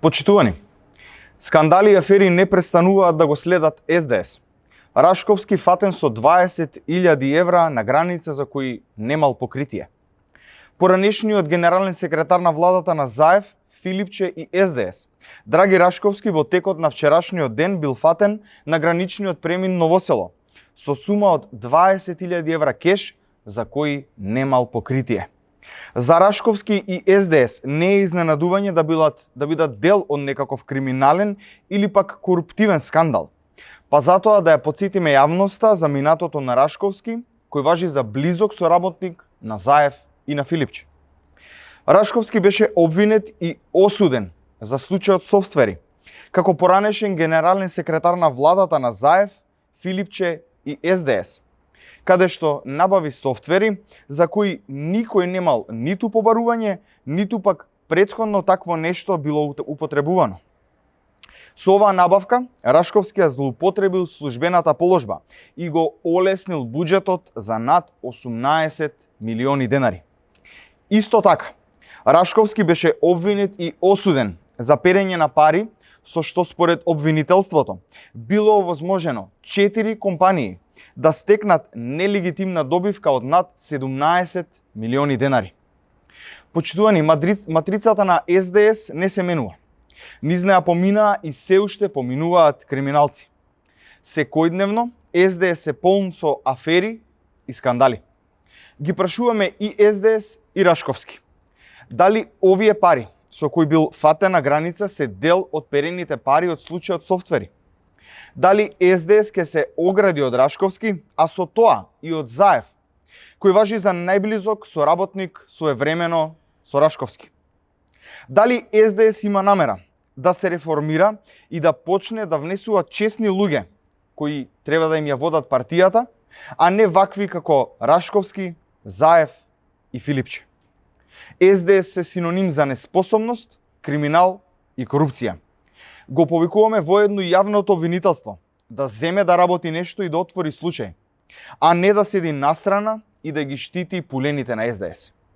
Почитувани, скандали и афери не престануваат да го следат СДС. Рашковски фатен со 20.000 евра на граница за кои немал покритие. Поранешниот генерален секретар на владата на Заев, Филипче и СДС, Драги Рашковски, во текот на вчерашниот ден бил фатен на граничниот премин Новосело со сума од 20.000 евра кеш за кои немал покритие. За Рашковски и СДС не е изненадување да бидат дел од некаков криминален или пак коруптивен скандал. Па затоа да ја потсетиме јавноста за минатото на Рашковски, кој важи за близок соработник на Заев и на Филипче. Рашковски беше обвинет и осуден за случајот софтвери, како поранешен генерален секретар на владата на Заев, Филипче и СДС, каде што набави софтвери за кои никој немал ниту побарување, ниту пак претходно такво нешто било употребувано. Со оваа набавка, Рашковски ја злоупотребил службената положба и го олеснил буџетот за над 18 милиони денари. Исто така, Рашковски беше обвинет и осуден за перење на пари, со што според обвинителството било овозможено 4 компании да стекнат нелегитимна добивка од над 17 милиони денари. Почитувани, матрицата на СДС не се менува. Низ неа поминаа и се уште поминуваат криминалци. Секојдневно СДС се полн со афери и скандали. Ги прашуваме и СДС и Рашковски. Дали овие пари со кои бил фатен на граница се дел од перените пари од случајот софтвери? Дали СДС ке се огради од Рашковски, а со тоа и од Заев, кој важи за најблизок соработник своевремено со Рашковски? Дали СДС има намера да се реформира и да почне да внесува честни луѓе кои треба да им ја водат партијата, а не вакви како Рашковски, Заев и Филипче? СДС се синоним за неспособност, криминал и корупција. Го повикуваме воедно јавното обвинителство да земе да работи нешто и да отвори случај, а не да седи настрана и да ги штити пулените на СДС.